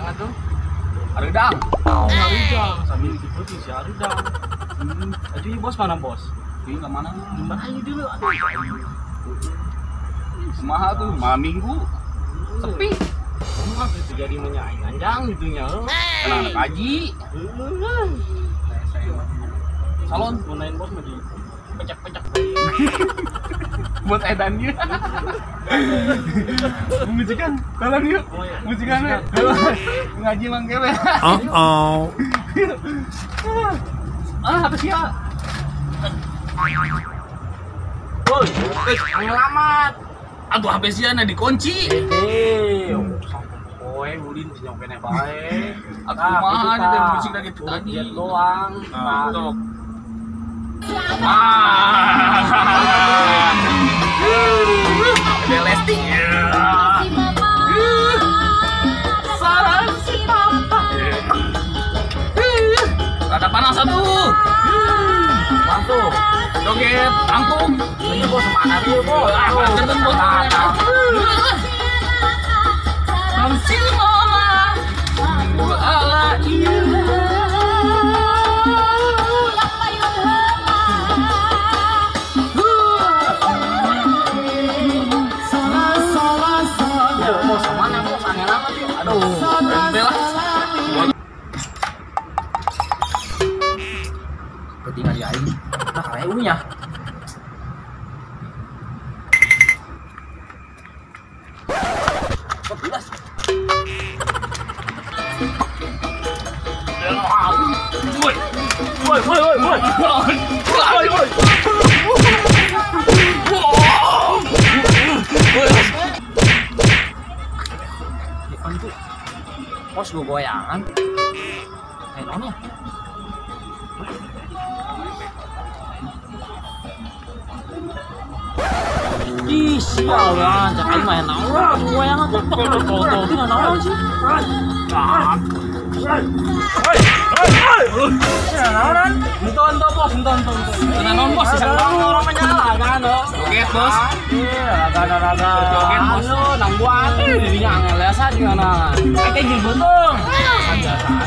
Goyang atuh. Hareudang. Hareudang, sambil disebutin si hareudang. Aduh, ieu bos mana bos? Ieu ka mana? Jember aja dulu atuh. Kumaha tuh malam minggu. Sepi. Kumaha itu jadi menyaing anjang gitu nya. Anak haji. Salon gunain bos mah di pecak-pecak. Buat edan dia. Musikan, tolong yuk. Musikan. Ngaji mang kewe. Uh-oh. Ah, apa sih ya? Woi, ngelamat. Aduh, HP sia na dikunci. Kowe ulin sih nyong kene bae. Atuh kumaha di musik lagi tadi doang. Nah, Lesti. Saran si papa. Rada panas atuh. Mantu. Joget, angkung. Ini bos mana dia, bos? Ah, bos. Si mama. Ala iya. Ketinggalan aing. Nah, kareunya. Sebelas. Woi. Woi, woi, woi, woi. Woi, woi. Bos gue goyangan. Kayak naon ya? Ih, sial kan, cak aing main naon goyangan tuh tok tok naon sih? Naonan? Enton bos, enton. Naon bos, orang menyala kan Joget bos. Iya, raga. Joget bos. Nangguan dirinya angel biasa gimana? Kayak jeung beuteung.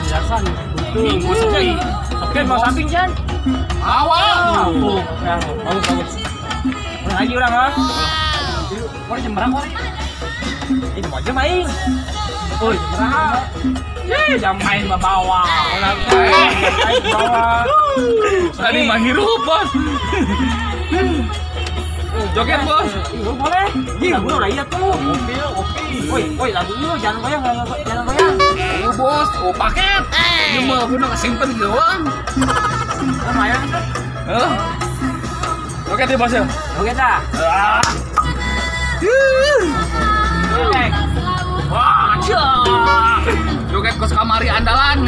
Biasa. Minggu sepi. Oke, mau samping Jan? Awal. Bagus, bagus. Lagi urang ah. Kore jemberang kore. Ini mau aja main. Oi, jemberang. Ih, jangan main bawa. Main bawa. Tadi mah hirup, bos. Joget, bos. Boleh. Ih, lagu udah iya tuh. Mobil, kopi. Woi, woi, lagu ieu jangan goyang, jangan goyang. Oh, bos, oh paket. Ieu mah guna kesimpen doang. Lumayan tuh. Heeh. Joget ya, bos ya. Joget dah. Wah, joget kos kamari andalan.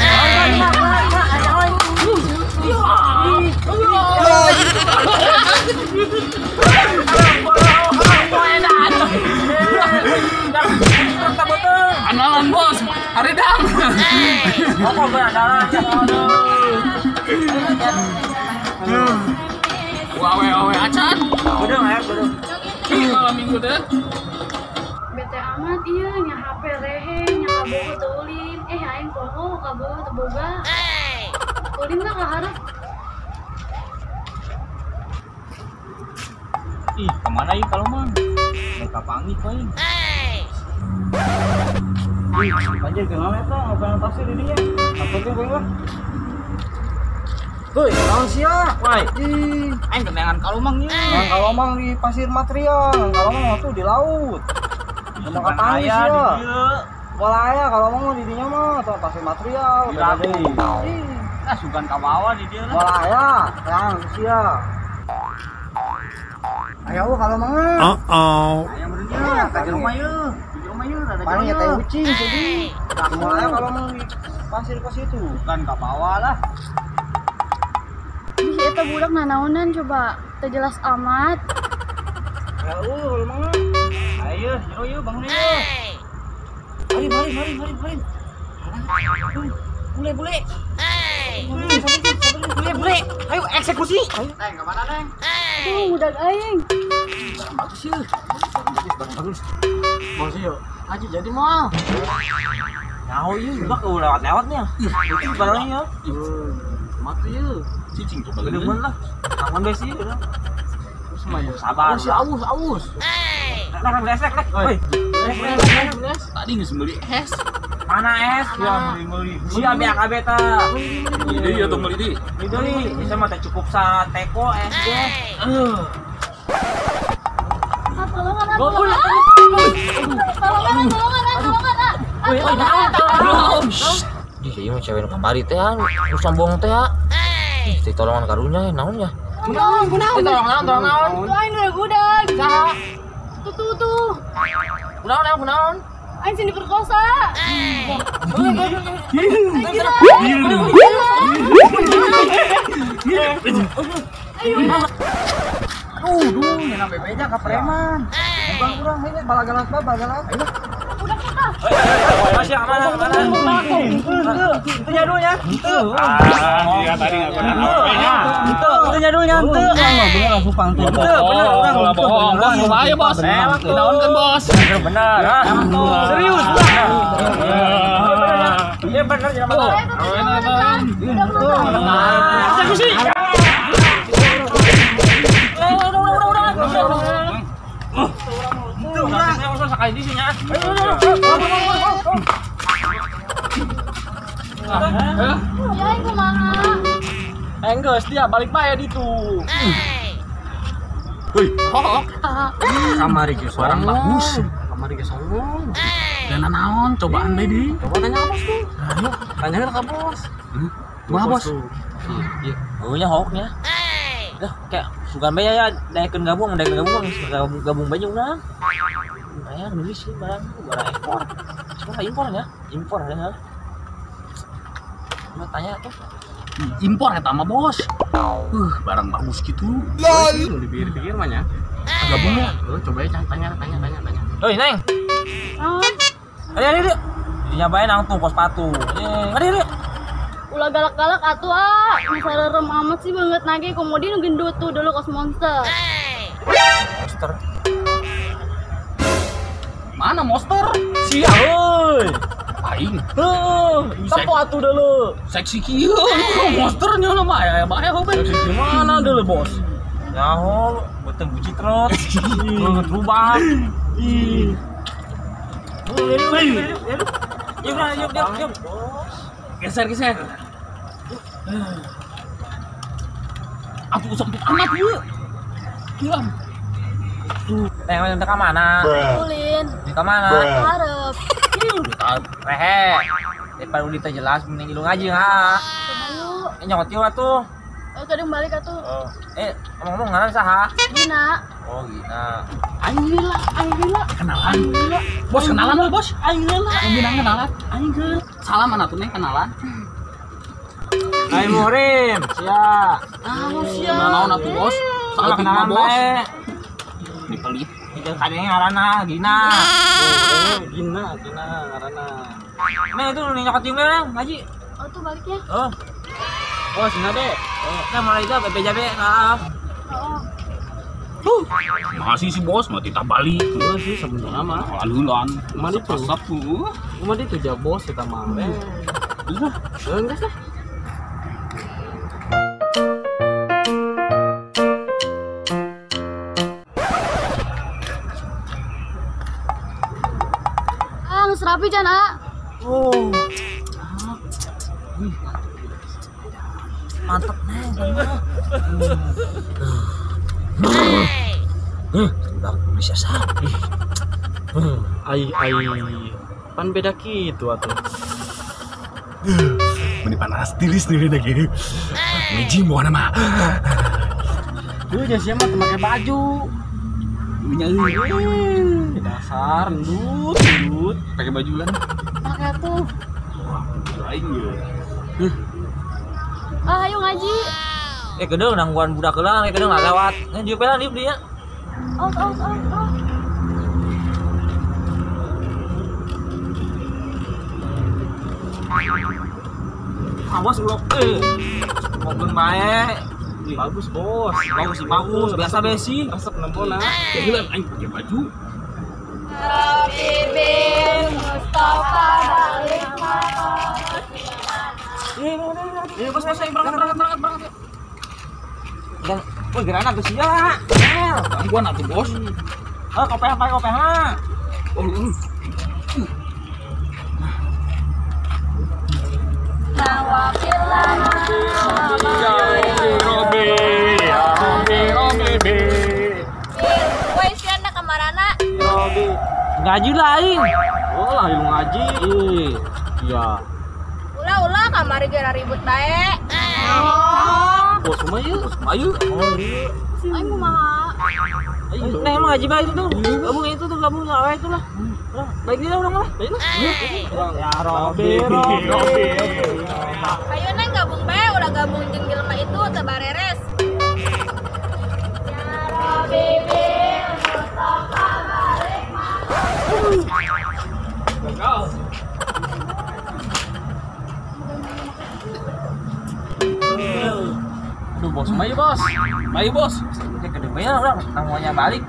Andalan bos, hareudang. Wawe wawe acan. Bedeng ya, bedeng. Malam minggu deh. Bete amat iya nya HP rehe nya kabogo teu ulin. Aing poho kabogo teu boga. Ulin mah kaharep. Ih, kemana ieu kalau mang? Mereka panggil paling. Anjir kenal eta ngapain taksi di dinya? Apa tuh bang lah? Woi, naon sia? Woi, ih, aing kenangan kalomang ieu. Nang kalomang di pasir material, nang kalomang tuh di laut. Emang katanya sia. Moal aya kalomang mah di dinya mah atau pasir material. Ih, ah sugan kawawa di dieu lah. Moal aya, yang sia. Ayo kalomang mah. Uh-oh. Aya meureun ka jero mah ieu. Di jero mah ieu rada Paling ya teh ucing jadi. Moal aya kalomang di pasir kos itu. Bukan kabawa lah. Ih, eta budak nanaonan coba, teu jelas amat. Ya kalau mang. Ayo, jero yeuh bangun yeuh. Mari, mari, mari, mari, mari. Bule, bule. Bule, bule. Ayo eksekusi. Ayo, Neng, ke mana, Neng? Aduh, budak aing. Barang bagus yeuh. Barang bagus, barang bagus. Bos yuk. Haji jadi moal. Nyaho ieu budak lewat-lewat nya. Itu barangnya. Mati ieu. Cicing coba geudeun lah. Aman bae sih udah. Terus mah sabar. Aus aus. Rek rek. Oi. Tadi geus meuli es. Mana es? Ya meuli-meuli. Sia beak kabeh tah. Meuli deui atuh meuli deui. Meuli deui. Bisa mah teh cukup sa teko es ge. Tolongan tolongan. Tolongan. Woi, naon? Ih, ieu mah cewek nu kamari teh nu sombong teh. Ih, teh tolongan karunya naon nya? Kunaon, kunaon? Tolong naon, Tuh aing udah gudag. Saha? Tuh. Kunaon emang kunaon? Aing sini diperkosa. Aduh, nyeuna bebeja ka preman. Bukan urang ini balagalat bae balagalat. Udah kita. Masih aman aman. Itu nyadulnya. Henteu. Ah, iya tadi enggak pernah apa-nya. Henteu, itu nyadulnya henteu. Bener langsung pangtu. Henteu, bener urang bohong. Bos, bahaya, Bos. Naon kan, Bos? Bener. Serius, bener. Iya bener ya, Bos. Eksekusi. Sekali di sini ya. Ya aing kumaha? Enggeus dia balik bae ditu. Woi, kamari ge barang bagus. Kamari ge songong. Dan naon cobaan bae deui. Coba tanya bos tuh. Tanya ke bos. Kumaha bos? Iya, eueuh hoknya. Dah, kayak sugan bae ya daekeun gabung, gabung bae urang. Aya nulis sih barang ekspor. Cuma impor ya, impor ya. Cuma tanya tuh. Impor eta mah bos. Barang bagus gitu. Lol. Dipikir-pikir mah nya. Gabung ya. Coba ya tanya. Oi, Neng. Ayo, ayo, ayo. Nyabain nang tuh kos sepatu. Ayo, ayo. Ulah galak-galak atuh ah. Serem amat sih banget nage komodin gendut tuh dulu kos monster. Monster. Mana monster? Sia euy. Aing. Heuh, tempo atuh deuleu. Seksi kieu monsternya mah aya bae hobe. Seksi gimana deuleu, Bos? Nyaho, beuteung bucitrot. Banget rubah. Ih. Yuk. Geser. Atuh sempit amat ieu. Hilang. Neng, ka mana? Ulin. Ka mana? Hareup. Rehe. Daripada udah jelas mending ilu ngaji ha. Coba yuk. Nyokot ieu atuh. Oh, tadi balik atuh. Ngomong-ngomong ngaran saha? Gina. Oh, Gina. Aing lila. Kenalan. Bos kenalan lah, Bos. Aing lila. Aing kenalan. Aing geul. Salam atuh Neng kenalan. Hai muhrim, sia. Ah, sia. Naon atuh, Bos? Salam kenalan Bos. Ini pelit. Ini kadang ngaranna Gina. Gina ngaranna. Neng itu nu nyokot jeung Neng, ngaji. Oh, tuh baliknya. Oh. Bos, Gina deh. Nah, mulai itu BPJB, maaf. Oh. Masih si bos mah titah balik. Heeh sih sebenarnya mah. Alulan. Mah itu. Sapu. Mah itu ja bos eta mah. Lah, geus lah. Ah, geus rapi can, ah. Oh. Wih. Mantep Neng. Udah bisa sapi. Ai pan beda kitu atuh. Meni panas tiris nih udah gini. Meji mau mah. Duh, sia mah teu make baju. Nya euy. Dasar endut. Pakai baju kan? Pakai atuh. Wah, aing ye. Ah, ayo ngaji. Kedeung nangguan budak heula, kedeung lewat. Dieu pelan dieu dia. Aus. Awas ulok mogen bae. Bagus, Bos. Bagus sih, bagus. Biasa besi. Resep nempona. Ya gila aing pakai baju. Habibin Mustafa balik. Ayo bos, bos, ayo berangkat. Dan, woi gerana tuh sia. Gangguan atuh bos. Oh, kopeh apa kopeh ha? Oh, Woi, sia na kamarana. Ngaji lah aing. Oh lah lu ngaji. Iya. Ulah-ulah kamari geura ribut bae. Oh. Bos mah ieu, bos mah ieu. Oh, iya. Aing kumaha? Nah, emang ngaji bae itu tuh. Gabung itu tuh, gabung awe itu lah. Baik dia urang lah. Baik lah. Ya Robi, Robi. Ayo neng gabung bae, ulah gabung jeung jelema itu teu bareres. Ya Robi, Mustafa balik Gagal. Aduh bos, mayu bos. Mayu bos. Oke, kedua orang namanya balik.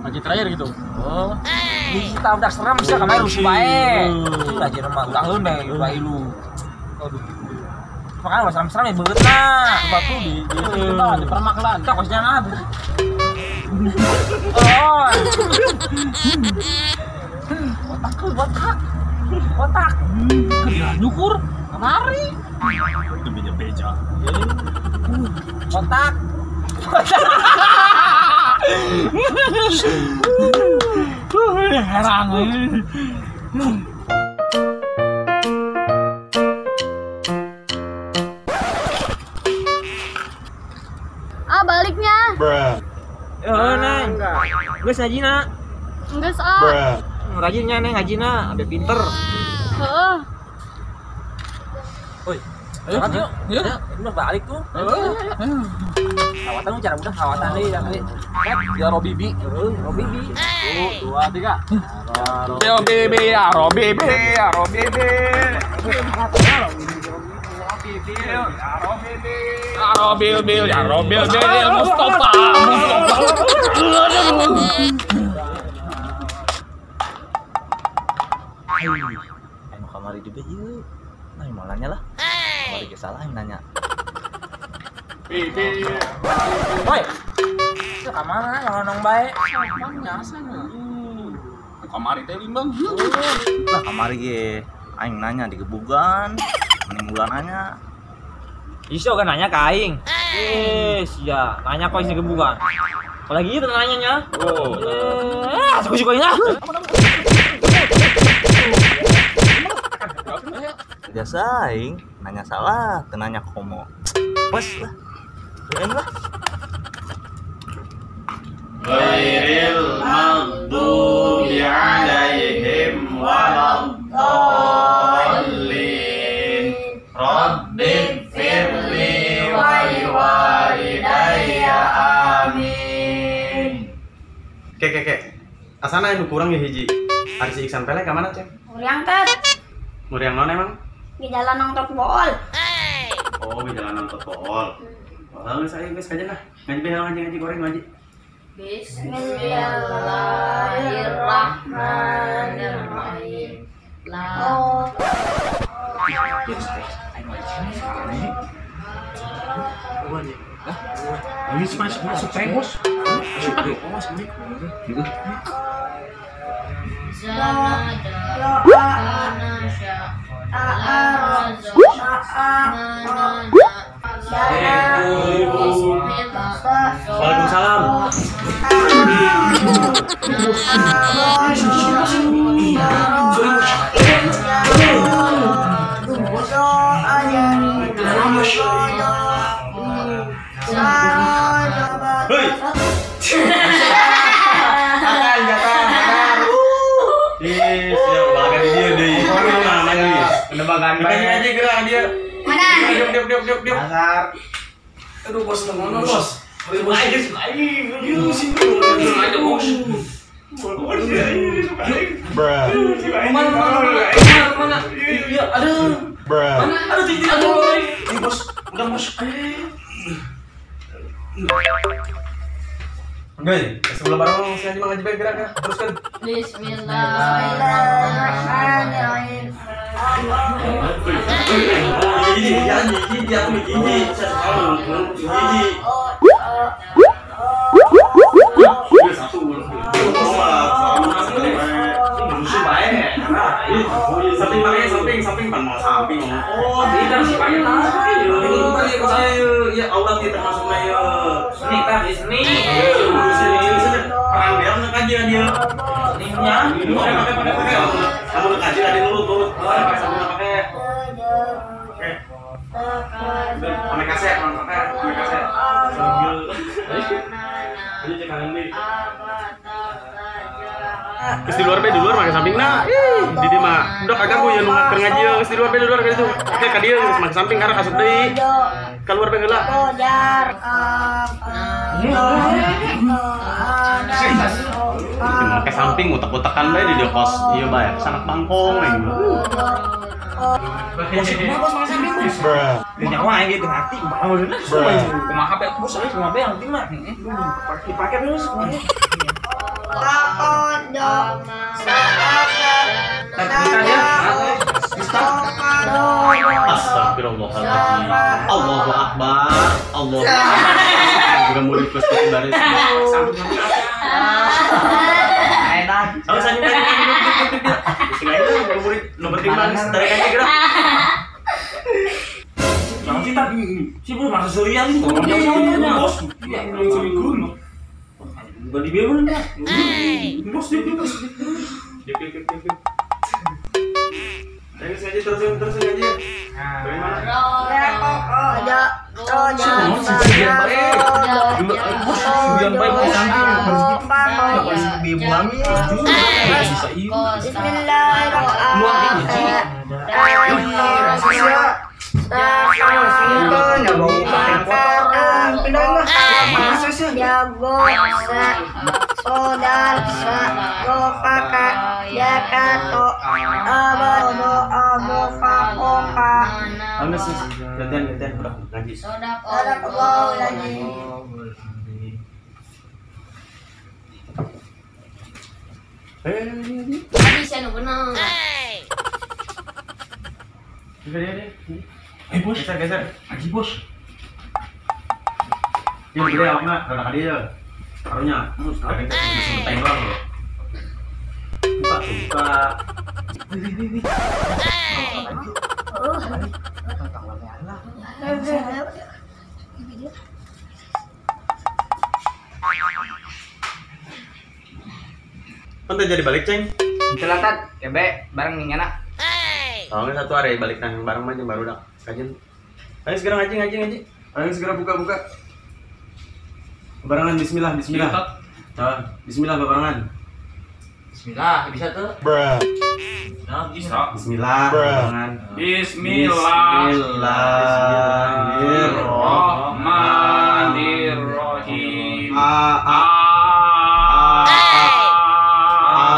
Ngaji terakhir gitu. Oh. Kita udah serem sih kemarin rusuh bae. Ulah jeung mah ulah heun bae bae lu. Aduh. Makanya ulah serem-serem ya beungeut lah. Batu di kita di permaklan. Kita kosnya ngab. Oh. Otak lu, otak. Otak. Dia nyukur kemari. Itu beja-beja. Otak. Herang. Ah, baliknya. Neng. Geus ngaji na. Geus ah. Rajinnya neng ngaji na, ambil pinter. Heeh. Oi. Ayo, yuk. Yuk. Udah balik tuh. Kawatan lu cara udah kawatan deh yang tadi. Ya Robibi. Robibi. 1 2 3. Ya Robibi, ya Robibi, ya Robibi. Ya Robil, ya Robil, ya Mustafa, Mustafa. Ayo kamari di ieu. Nah, mau nanya lah. Kamari ge salah yang nanya. Bibi. Woi. Itu ka mana nonong bae? Sopan biasa nya. Kamari teh limbang. Lah kamari ge aing nanya digebugan. Mending ulah nanya. Iso kan nanya ka aing. Eh, sia, nanya kok isi gebugan. Apalagi itu nanyanya. Oh. Suku-suku ini lah. Biasa aing nanya salah, teu nanya komo. Bos lah. Aing lah. Ghairil maghdubi alaihim waladdallin. Rabbighfirli wa liwalidayya amin. Ke. Asana anu kurang ya hiji. Ari si Iksan Pele ka mana, Ceng? Muriang teh. Muriang naon emang? Di jalan nongtrok bool. Oh, di jalan nongtrok bool. Oh, geus ayo geus kajen lah. Ngaji bae ngaji goreng ngaji. Bismillahirrahmanirrahim. La. Ini masuk bos. Waalaikumsalam. Hei. Makan jatah, makan. Ih, siap makan dia deui. Mana deui? Penebakan bae aja gerak dia. Mana? Diuk diuk diuk diuk. Dasar. Aduh bos, ngono bos. Ayo sini. Ayo bos. Bruh. Mana? Iya, aduh. Bruh. Mana? Aduh, tidak aduh. Ini bos, udah bos. Enggak, sebelum bareng si Haji Mang Haji bae gerak gerak teruskan. Bismillahirrahmanirrahim. Iya, hiji aku hiji. Satu hiji. Satu. Samping pakai samping pan mau samping. Oh, tidak sih pakai tas. Ya Allah kita termasuk na ya. Seni tah di seni. Sini. Perang dia nak kaji dia. Seninya. Pakai. Kamu nak kaji ada nurut. Pakai sambil pakai. Oke. Pakai kaset, pakai kaset. Sambil. Ini cek kanan nih. Geus di luar be di luar make sampingna. Di dieu mah udah kagak ku nu keur ngaji geus di luar be di luar ka ditu. Oke ka dieu geus make samping karena asup deui. Keluar be heula. Make samping utek-utekan bae di dieu kos ieu bae sanak bangkong aing. Bos make samping bos. Nyawa aing gitu hati kumaha maksudna. Kumaha be bos aing kumaha be yang penting mah. Dipake terus kumaha. Astagfirullahaladzim. Allahu Akbar. Allahu Akbar. Juga mau request ke baris. Bukan di bawah nih. Bos dia bos. Ayo saja terusin aja. Bagaimana? Bos, geser. Aji bos. Ini gede apa enggak? Kalau dia. Karunya. Terus doang loh. Buka, buka. Kan jadi balik, Ceng. Celatan, kebe bareng nih enak. Kalau nggak satu hari balik nang bareng aja baru dah. Kajian. Ayo segera ngaji. Ayo segera buka. Barengan bismillah. Nah, bismillah barengan. Bismillah, bisa tuh. Bruh. Nah, bisa. Bismillah barengan. Bismillah. Bismillahirrahmanirrahim. A A A A.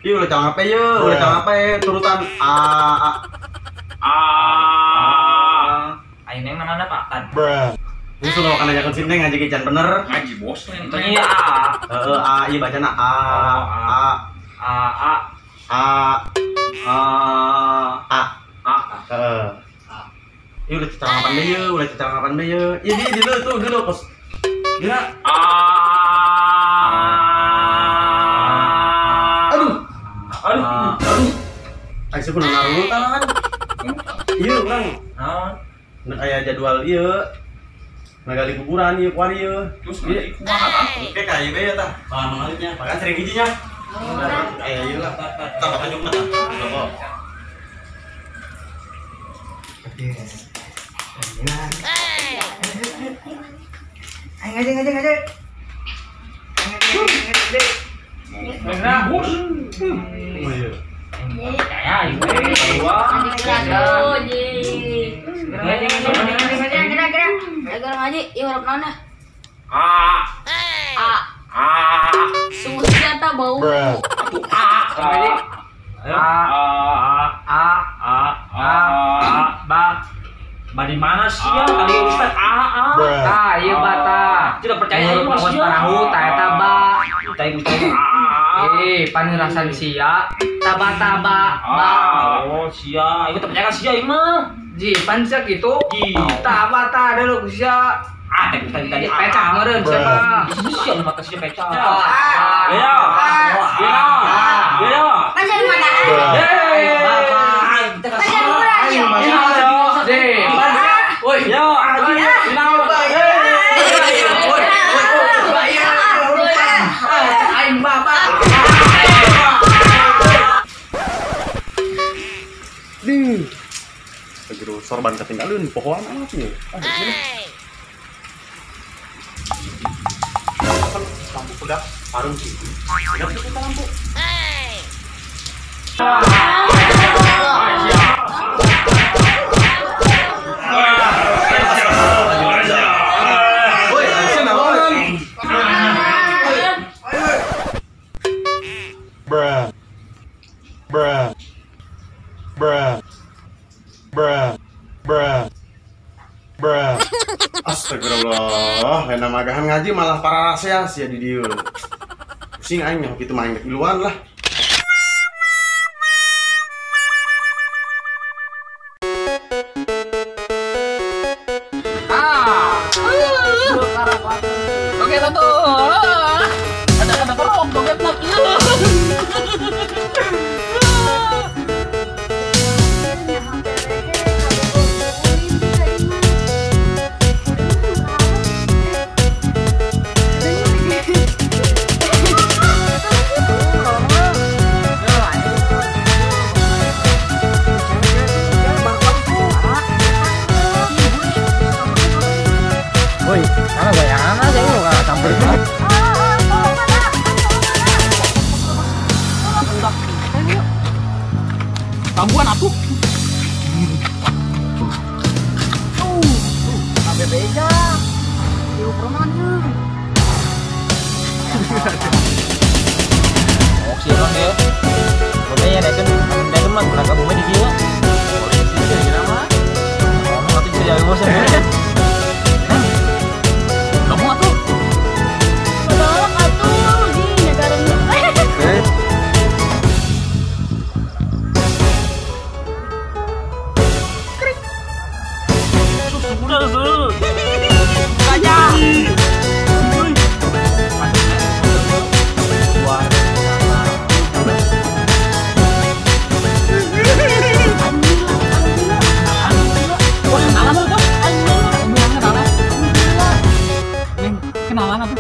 Ih, udah jangan apa ya? Udah jangan apa ya? Turutan A A A. Ayo neng namanya Pak Tan. Bruh. Ini sudah akan nanyakan sini ngaji kican bener. Ngaji bos neng. Iya A. A iya bacana A A A A A A A A. Ini udah cecang kapan deh ya, udah cecang kapan deh ya. Ini dulu tuh dulu kos. Gila. A. Aduh. Aduh. Aduh. Ayo kudu ngarurutan. Iya urang. Naon? Nah kayak jadwal ieu. Ngagali kuburan ieu kuari ieu. Terus nanti kumaha tah? Oke kayak ieu tah. Paham ngalitnya, bahkan sering hijinya. Kayak ieu lah. Tah tunjukna tah. Coba. Oke. Ayo ngaji. Nah, bos. Oh iya. Kayak ieu. Agar ngaji, ieu huruf naon dah? A. A. A. Sungguh sia bau. Atuh A. A. A. A. A. Ba. Ba di mana sih ya? Tadi Ustaz A A. Ah, ieu bata. Tidak percaya ieu mah sia. Parahu ta eta ba. Ustaz A. Eh, pan ngerasan sia. Taba-taba. Oh, sia. Ieu teh percaya ka sia ieu mah. Ji, pan sia kitu. Taba-ta deuleu ku sia. Ah, teh tadi tadi pecah meureun sia mah. Sia mah ka sia pecah. Ya. Ya. Ya. Pan sia mana? Eh, Pan sia murah ieu. Ji, pan sia. Woi. Ya, aing bapak. Dih. Segera sorban ketinggalan pohoan amat ya. Lampu pegat parung sih. Pegat kita lampu. Bruh. Bruh. Bruh. Bruh. Bruh. Bruh. Astagfirullah, enak magahan ngaji malah para rahasia sia di dieu. Pusing aing nyaho kitu mah aing duluan lah. Oke, tentu. Ada kerok dompet lagi. Woi, karena bayangan aja lu nggak campur itu. Tambuhan atuh. Sampai beja. Diukurannya. Oh, sih emang ya. Pokoknya daekeun mah guna gabungnya di dieu. Ngomong atuh bisa jago bosan. Gabung atuh. Tolong atuh, di negara Kenalan apa?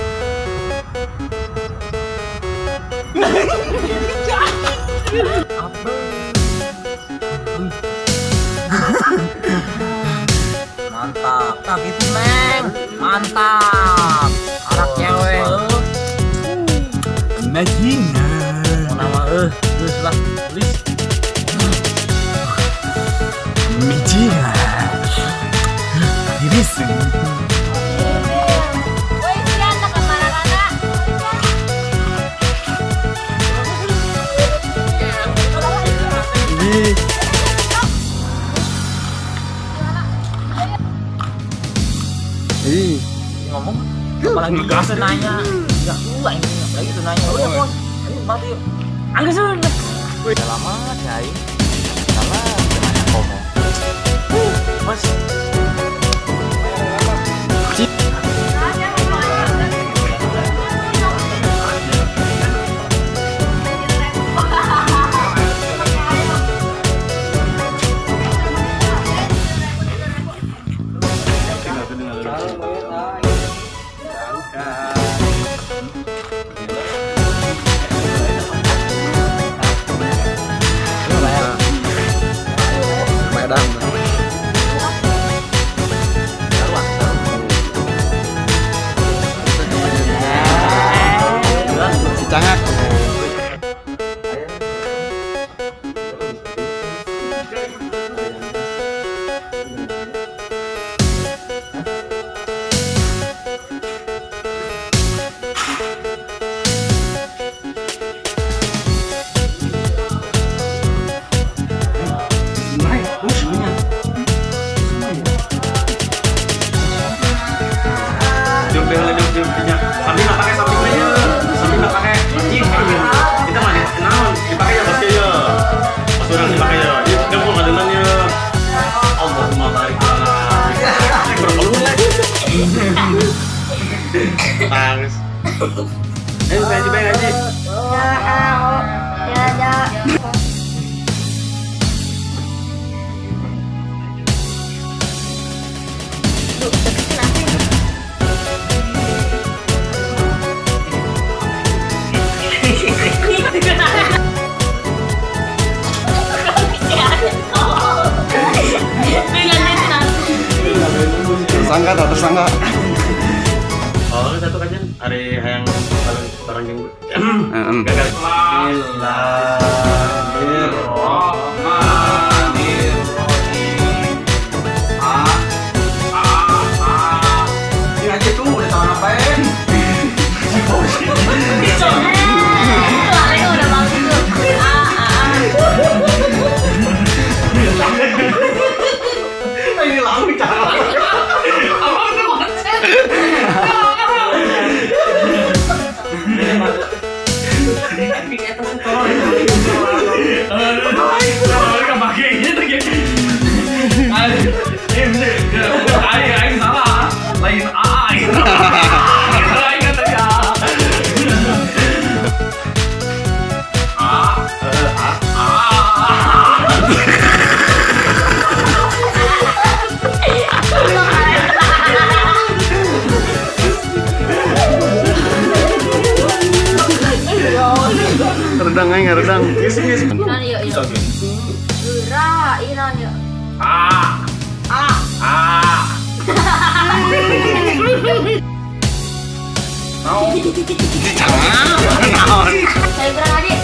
Mantap, tak gitu neng, mantap. Anak cewek, Amazing. Mau nama terus lah, tulis. Amazing. Iris. Ngomong apalagi tuh nanya enggak gua ini apalagi tuh nanya udah bos ayo mati yuk anggesun udah lama nyai salah gimana ngomong bos. Medan. Ayo ngaji bae ngaji. Ya ya. Tersangka tak tersangka. Oh, satu kan hari yang barang yang gagal. Bismillahirrahmanirrahim. A A A. Ini aja tuh udah tahu ngapain. Udah bagus tuh. A A A. Ini lalu cara. Aing salah, lain A, aing kata A. A, A, A. Redang aing redang. Geura, ieu yuk. A. A. A. Naon? Saya kurang aja.